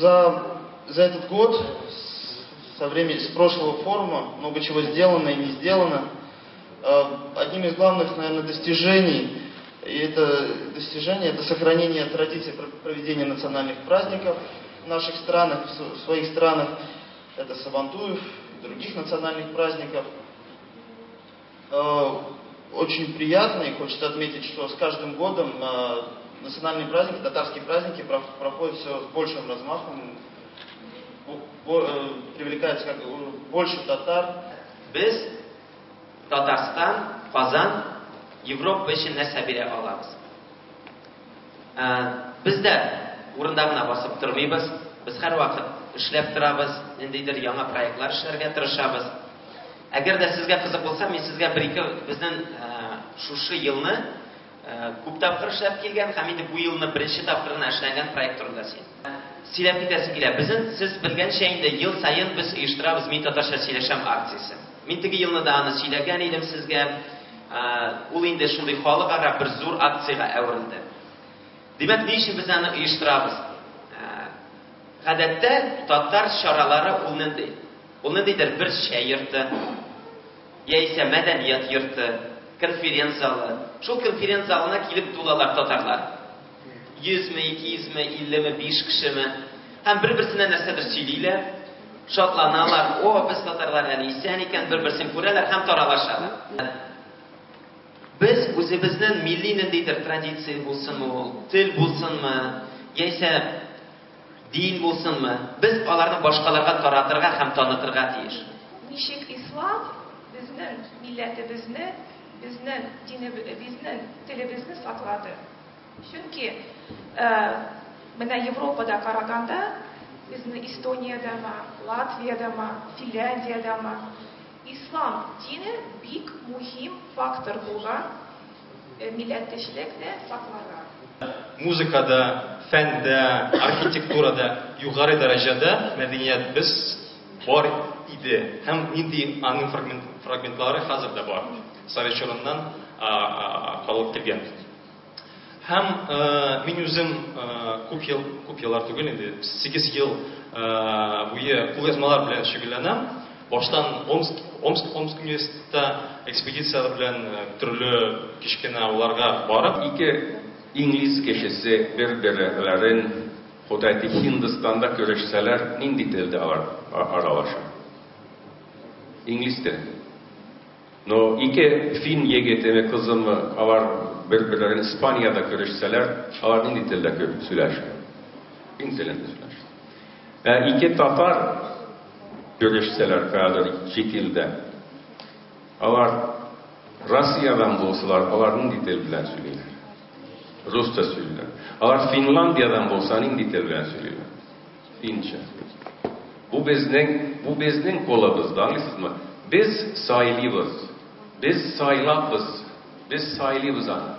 За этот год, со времени, с прошлого форума, много чего сделано и не сделано. Одним из главных, наверное, достижений, и это достижение, это сохранение традиций проведения национальных праздников в наших странах, в своих странах. Это Сабантуев и других национальных праздников. Очень приятно, и хочется отметить, что с каждым годом национальные праздники, татарские праздники проходят все с большим размахом, привлекается как больше татар. Без Татарстан, Казан, Европа өчен нәрсә бирә алабыз? Без дә урында гына басып тормыйбыз. Без һәрвакыт эшләп торабыз, ниндидер яңа проектлар эшләргә тырышабыз. Әгәр дә сезгә кызык булса, мин сезгә бер-ике безнең шушы елны күп тапкыр эшләп килгән һәм инде бу елны беренче тапкыр гына эшләнгән проект турында сөйләп китәсем килә. Безнең, сез белгәнчә инде, ел саен без оештырабыз «Мин татарча сөйләшәм» акциясе. Мин теге елны да аны сөйләгән идем сезгә. Ул инде шундый халыкара бер зур акциягә әверелде. Димәк, ни өчен без аны оештырабыз? Гадәттә татар чаралары ул нинди? Ул ниндидер бер чәй йорты, яисә мәдәният йорты, конференц залы. Шул конференц залына килеп тулалар татарлар. 100 ме, 200 ме, 50 ме, 5 кешеме. Һәм бер-берсенә нәрсәдер сөйлиләр, шатланалар. О, без татарлар әле исән икән, бер-берсен күрәләр һәм таралашалар. Без үзебезнең милли ниндидер традиция булсынмы ул, тел булсынмы, яисә дин булсынмы, без аларны башкаларга таратырга һәм танытырга тиеш. Ничек ислам безнең милләтебезне, безнең динебезне, телебезне саклады. Чөнки менә Европада караганда, безне Эстониядәме, Латвиядәме, Финляндиядәме, ислам дине бик мөһим фактор булган милләттәшлекне сакларга. Музыкада, фәндә, архитектурада югары дәрәҗәдә мәдәният без бар иде. Һәм нинди аның фрагментлары хәзер дә бар. Совет чорыннан калып килгән. Һәм мин үзем күп ел, күп еллар түгел инде, 8 ел буе кулъязмалар белән шөгыльләнәм. Баштан Омск университетта экспедицияләр белән төрле кечкенә авылларга барып. Ике инглиз кешесе бер-берләрен, Ходай әйтте, Һиндстанда күрешсәләр, нинди телдә алар аралаша? Инглиз теле. Но ике фин егетеме, кызымы, алар бер-берләрен Испаниядә күрешсәләр, алар нинди телдә сөйләшә? Фин телендә сөйләшә. Ә ике татар күрешсәләр, кадер чит илдә, алар Россиядән булсалар, алар нинди тел белән сөйлиләр? Русча сөйлиләр. Алар Финляндиядән булса, нинди тел белән сөйлиләр? Финча. Бу безнең кулыбызда, аңлыйсызмы? Без сайлыйбыз. Без сайлапбыз. Без сайлыйбыз аны.